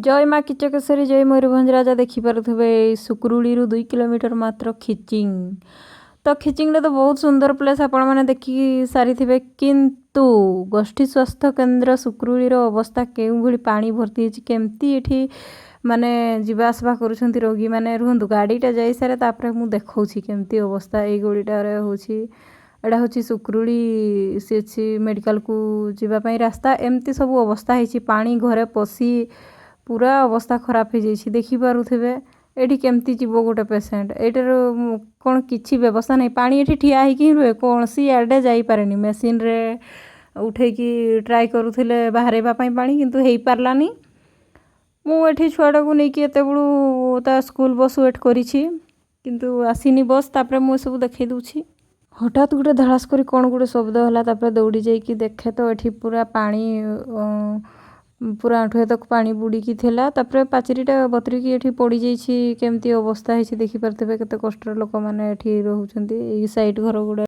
ଜୟ ମା କିଚକେଶ୍ୱରୀ, ଜୟ ମୟୂରଭଞ୍ଜ ରାଜା। ଦେଖିପାରୁଥିବେ, ଏଇ ସୁକୁରୁଳିରୁ 2 କିଲୋମିଟର ମାତ୍ର ଖିଚିଂ। ତ ଖିଚିଂଟା ତ ବହୁତ ସୁନ୍ଦର ପ୍ଲେସ୍, ଆପଣମାନେ ଦେଖିକି ସାରିଥିବେ। କିନ୍ତୁ ଗୋଷ୍ଠୀ ସ୍ୱାସ୍ଥ୍ୟ କେନ୍ଦ୍ର ସୁକୁରୁଳିର ଅବସ୍ଥା କେଉଁଭଳି, ପାଣି ଭର୍ତ୍ତି ହେଇଛି, କେମିତି ଏଠି ମାନେ ଯିବା ଆସିବା କରୁଛନ୍ତି ରୋଗୀମାନେ? ରୁହନ୍ତୁ, ଗାଡ଼ିଟା ଯାଇସାରେ, ତାପରେ ମୁଁ ଦେଖାଉଛି କେମିତି ଅବସ୍ଥା ଏଇ ଗଳିଟାରେ ହେଉଛି। ଏଇଟା ହେଉଛି ସୁକୁରୁଳି ସିଏଚସି ମେଡ଼ିକାଲକୁ ଯିବା ପାଇଁ ରାସ୍ତା। ଏମିତି ସବୁ ଅବସ୍ଥା ହେଇଛି, ପାଣି ଘରେ ପଶି ପୁରା ଅବସ୍ଥା ଖରାପ ହେଇଯାଇଛି। ଦେଖିପାରୁଥିବେ, ଏଇଠି କେମିତି ଯିବ ଗୋଟେ ପେସେଣ୍ଟ? ଏଇଟାର କ'ଣ କିଛି ବ୍ୟବସ୍ଥା ନାହିଁ। ପାଣି ଏଠି ଠିଆ ହେଇକି ହିଁ ରୁହେ, କୌଣସି ଆଡ଼େ ଯାଇପାରେନି। ମେସିନରେ ଉଠେଇକି ଟ୍ରାଏ କରୁଥିଲେ ବାହାରିବା ପାଇଁ ପାଣି, କିନ୍ତୁ ହେଇପାରିଲାନି। ମୁଁ ଏଠି ଛୁଆଟାକୁ ନେଇକି ଏତେବେଳୁ ତା ସ୍କୁଲ ବସ୍ ୱେଟ୍ କରିଛି, କିନ୍ତୁ ଆସିନି ବସ୍। ତାପରେ ମୁଁ ଏସବୁ ଦେଖେଇ ଦେଉଛି। ହଠାତ୍ ଗୋଟେ ଧଡ଼ାସ କରି କ'ଣ ଗୋଟେ ଶବ୍ଦ ହେଲା। ତାପରେ ଦୌଡ଼ି ଯାଇକି ଦେଖେ ତ ଏଠି ପୁରା ପାଣି, ପୁରା ଆଣ୍ଠୁଏ ତକ ପାଣି ବୁଡ଼ିକି ଥିଲା। ତାପରେ ପାଚେରୀଟା ବତରିକି ଏଠି ପଡ଼ିଯାଇଛି। କେମିତି ଅବସ୍ଥା ହେଇଛି ଦେଖିପାରୁଥିବେ, କେତେ କଷ୍ଟରେ ଲୋକମାନେ ଏଠି ରହୁଛନ୍ତି। ଏଇ ସାଇଡ଼୍ ଘର ଗୁଡ଼ା